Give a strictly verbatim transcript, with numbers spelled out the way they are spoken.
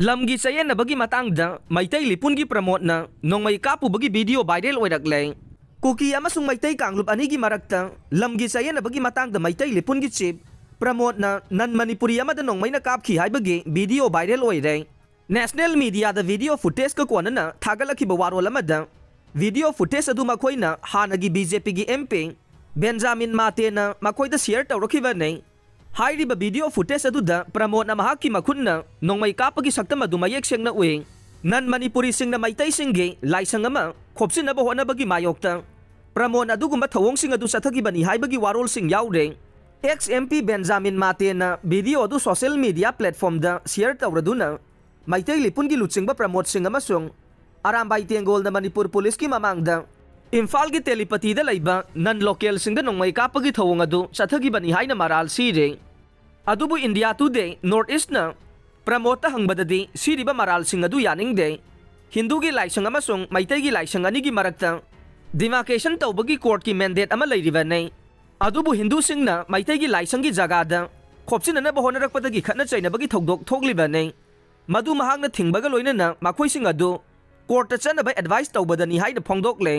ꯂꯝꯒꯤ ꯆꯌꯦꯠꯅꯕꯒꯤ ꯃꯇꯥꯡꯗ ꯃꯩꯇꯩ ꯂꯤꯄꯨꯟꯒꯤ ꯄ꯭ꯔꯃꯣꯗꯅ ꯅꯣꯡꯃꯩ ꯀꯥꯞꯄꯨꯕꯒꯤ ꯚꯤꯗꯤꯑꯣ ꯚꯥꯏꯔꯦꯜ ꯑꯣꯏꯔꯛꯂꯦ꯫ ꯀꯨꯀꯤ ꯑꯃꯁꯨꯡ ꯃꯩꯇꯩ ꯀꯥꯡꯂꯨꯞ ꯑꯅꯤꯒꯤ ꯃꯔꯛꯇ ꯂꯝꯒꯤ ꯆꯌꯦꯠꯅꯕꯒꯤ ꯃꯇꯥꯡꯗ ꯃꯩꯇꯩ ꯂꯤꯄꯨꯟꯒꯤ ꯆꯤꯐ ꯄ꯭ꯔꯃꯣꯗꯅ ꯅꯟ ꯃꯅꯤꯄꯨꯔꯤ ꯑꯃꯗ ꯅꯣꯡꯃꯩꯅ ꯀꯥꯞꯈꯤ ꯍꯥꯏꯕꯒꯤ ꯚꯤꯗꯤꯑꯣ ꯚꯥꯏꯔꯦꯜ ꯑꯣꯏꯔꯦ꯫ ꯅꯦꯁꯅꯦꯜ ꯃꯤꯗꯤꯌꯥꯗ ꯚꯤꯗꯤꯑꯣ ꯐꯨꯇꯦꯖꯀ ꯀꯣꯟꯅꯅ ꯊꯥꯒꯠꯂꯛꯈꯤꯕ ꯋꯥꯔꯣꯜ ꯑꯃꯗ, ꯚꯤꯗꯤꯑꯣ ꯐꯨꯇꯦꯖ ꯑꯗꯨ ꯃꯈꯣꯏꯅ ꯍꯥꯟꯅꯒꯤ ꯕꯤ ꯖꯦ ꯄꯤꯒꯤ ꯑꯦꯝ ꯄꯤ ꯕꯦꯟꯖꯥꯃꯤꯟ ꯃꯥꯇꯦꯅ ꯃꯈꯣꯏꯗ ꯁꯤꯌꯔ ꯇꯧꯔꯛꯈꯤꯕꯅꯤ꯫ ꯍꯥꯏꯔꯤꯕ ꯚꯤꯗꯤꯑꯣ ꯐꯨꯇꯦꯖ ꯑꯗꯨꯗ ꯄ꯭ꯔꯃꯣꯗꯅ ꯃꯍꯥꯛꯀꯤ ꯃꯈꯨꯠꯅ ꯅꯣꯡꯃꯩ ꯀꯥꯞꯄꯒꯤ ꯁꯛꯇꯝ ꯑꯗꯨ ꯃꯌꯦꯛ ꯁꯦꯡꯅ ꯎꯏ꯫ ꯅꯟ ꯃꯅꯤꯄꯨꯔꯤꯁꯤꯡꯅ ꯃꯩꯇꯩꯁꯤꯡꯒꯤ ꯂꯥꯏꯁꯪ ꯑꯃ ꯈꯣꯞꯆꯤꯟꯅꯕ ꯍꯣꯠꯅꯕꯒꯤ ꯃꯥꯌꯣꯛꯇ ꯄ꯭ꯔꯃꯣꯗꯅ ꯑꯗꯨꯒꯨꯝꯕ ꯊꯧꯑꯣꯡꯁꯤꯡ ꯑꯗꯨ ꯆꯠꯊꯈꯤꯕꯅꯤ ꯍꯥꯏꯕꯒꯤ ꯋꯥꯔꯣꯜꯁꯤꯡ ꯌꯥꯎꯔꯦ꯫ X M P Benjamin ꯃꯥꯇꯦꯅ video ꯑꯗꯨ ꯁꯣꯁꯤꯌꯦꯜ ꯃꯤꯗꯤꯌꯥ ꯄ꯭ꯂꯦꯠꯐꯣꯔꯝꯗ ꯁꯤꯌꯔ ꯇꯧꯔꯗꯨꯅ ꯃꯩꯇꯩ ꯂꯤꯄꯨꯟꯒꯤ ꯂꯨꯆꯤꯡꯕ ꯄ꯭ꯔꯃꯣꯗ ꯁꯤꯡ ꯑꯃꯁꯨꯡ ꯑꯔꯥꯝꯕꯥꯏ ꯇꯦꯡꯒꯣꯜꯅ ꯃꯅꯤꯄꯨꯔ ꯄꯨꯂꯤꯁꯀꯤ ꯃꯃꯥꯡꯗ ꯏꯝꯐꯥꯜꯒꯤ ꯇꯦꯂꯤꯄꯇꯤꯗ ꯂꯩꯕ ꯅꯟ ꯂꯣꯀꯦꯜꯁꯤꯡꯗ ꯅꯣꯡꯃꯩ ꯀꯥꯞꯄꯒꯤ ꯊꯧꯑꯣꯡ ꯑꯗꯨ ꯆꯠꯊꯈꯤꯕꯅꯤ ꯍꯥꯏꯅ ꯃꯔꯥꯜ ꯁꯤꯔꯦ꯫ ꯑꯗꯨꯕꯨ ꯏꯟꯗꯤꯌꯥ ꯇꯨꯗꯦ ꯅꯣꯔꯠ ꯏꯁꯅ ꯄ꯭ꯔꯃꯣꯗꯇ ꯍꯪꯕꯗꯗꯤ ꯁꯤꯔꯤꯕ ꯃꯔꯥꯜꯁꯤꯡ ꯑꯗꯨ ꯌꯥꯅꯤꯡꯗꯦ꯫ ꯍꯤꯟꯗꯨꯒꯤ ꯂꯥꯏꯁꯪ ꯑꯃꯁꯨꯡ ꯃꯩꯇꯩꯒꯤ ꯂꯥꯏꯁꯪ ꯑꯅꯤꯒꯤ ꯃꯔꯛꯇ ꯗꯤꯃꯥꯔꯀꯦꯁꯟ ꯇꯧꯕꯒꯤ ꯀꯣꯔꯠꯀꯤ ꯃꯦꯟꯗꯦꯠ ꯑꯃ ꯂꯩꯔꯤꯕꯅꯤ꯫ ꯑꯗꯨꯕꯨ ꯍꯤꯟꯗꯨꯁꯤꯡꯅ ꯃꯩꯇꯩꯒꯤ ꯂꯥꯏꯁꯪꯒꯤ ꯖꯒꯥꯗ ꯈꯣꯞꯆꯤꯟꯅꯅꯕ ꯍꯣꯠꯅꯔꯛꯄꯗꯒꯤ ꯈꯠꯅ ꯆꯩꯅꯕꯒꯤ ꯊꯧꯗꯣꯛ ꯊꯣꯛꯂꯤꯕꯅꯤ꯫ ꯃꯗꯨ ꯃꯍꯥꯛꯅ ꯊꯤꯡꯕꯒ ꯂꯣꯏꯅꯅ ꯃꯈꯣꯏꯁꯤꯡ ꯑꯗꯨ ꯀꯣꯔꯠꯇ ꯆꯠꯅꯕ ꯑꯦꯗꯚꯥꯏꯁ ꯇꯧꯕꯗꯅꯤ ꯍꯥꯏꯅ ꯐꯣꯡꯗꯣꯛꯂꯦ꯫